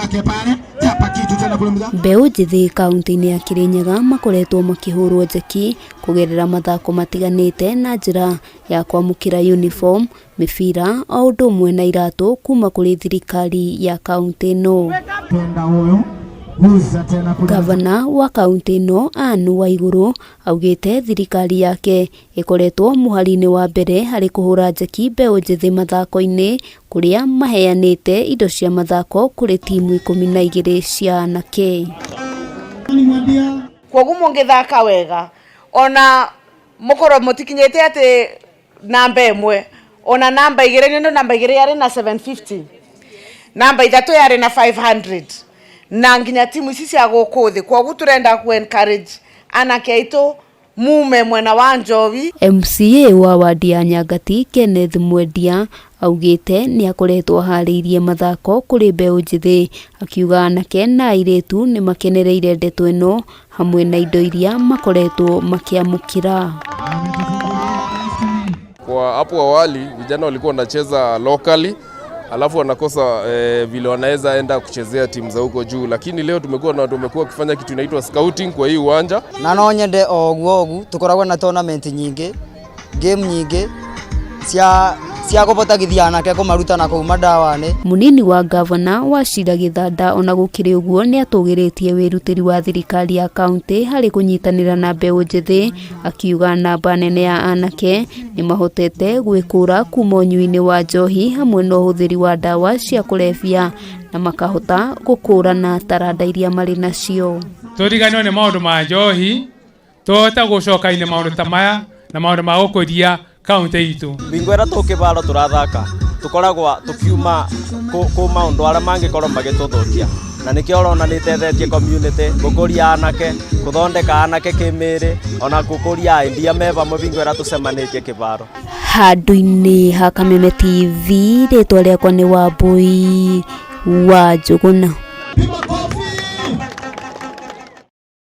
yake pale chapa kitu tena kule mza Mbeũ njĩthĩ kaunti-inĩ ya Kirinyaga makoretwo makĩhũrwo njeki kũgerera mathako matiganĩte na njĩra ya kwamũkĩra uniform, mĩbira o ũndũ ũmwe na iratũ kuma kũrĩ thirikari ya kaunti ĩno. Penda huyu guza tena kule. Gavana wa kaunti ĩno Anne Waigũrũ augĩte thirikari yake ĩkoretwo mũhari-inĩ wa mbere harĩ kũhũra njeki mbeũ njĩthĩ mathako-inĩ kũrĩa maheanĩte indo cia mathako kũrĩ timu 12 cia anake. Kwoguo mũngĩthaka wega ona mũkorwo mũtikinyĩte atĩ namba 1 ona namba 2 nĩ ũndũ namba 2 yarĩ na 750, namba 3 yarĩ na 500 na nginya timu ici cia gũkũ thĩ. Kwoguo tũrenda ku encourage anake aitũ mume mwena wa njohi. MCA wa wadi ya Nyangati Kenneth Mwendia augĩte nĩ akoretwo aharĩirie mathako kũrĩ mbeũ njĩthĩ, akiuga anake na airĩtu nĩ makenereire ndeto ĩno hamwe na indo iria makoretwo makĩamũkĩra. Kwa hapo awali vijana walikuwa wanacheza locally alafu wanakosa vile wanaweza enda kuchezea timu za huko juu, lakini leo tumekuwa na watu wamekuwa wakifanya kitu inaitwa scouting kwa hii uwanja. Na no nyende o ũguo ũguo tukoragwo na tournament nyingĩ, game nyingĩ cia kũbotagithia anake kũmaruta na kũu madawa-inĩ. Mũnini wa gavana Wachira Gĩthanda ona gũkĩrĩ ũguo nĩ atũgĩrĩtie wĩrutĩri wa thirikari ya kaunti harĩ kũnyitanĩra na mbeũ njĩthĩ, akiuga namba nene ya anake nĩ mahotete gwĩkũra kuma ũnyui-inĩ wa njohi hamwe na ũhũthĩri wa ndawa cia kũrebia na makahota gũkũrana taranda iria marĩ nacio. Tũriganĩrwo nĩ maũndũ ma njohi, tũhote gũcoka-inĩ maũndũ ta maya na maũndũ ma gũkũria kaunti itũ. Bingo ĩrĩa tũkĩbaro tũrathaka tũkoragwa tũkiuma kũ maũndũ arĩa mangĩkorwo magĩtũthũkia, na nĩkĩo ũrona nĩ ĩtethetie community gũkũria anake, gũthondeka anake kĩmĩrĩ ona gũkũria endia me vamwe bingo ĩrĩa tũcemanĩtie kĩbaro. Handũ-inĩ ha Kameme TV, rĩtwa rĩakwa nĩ Wambui wa Njũgũna.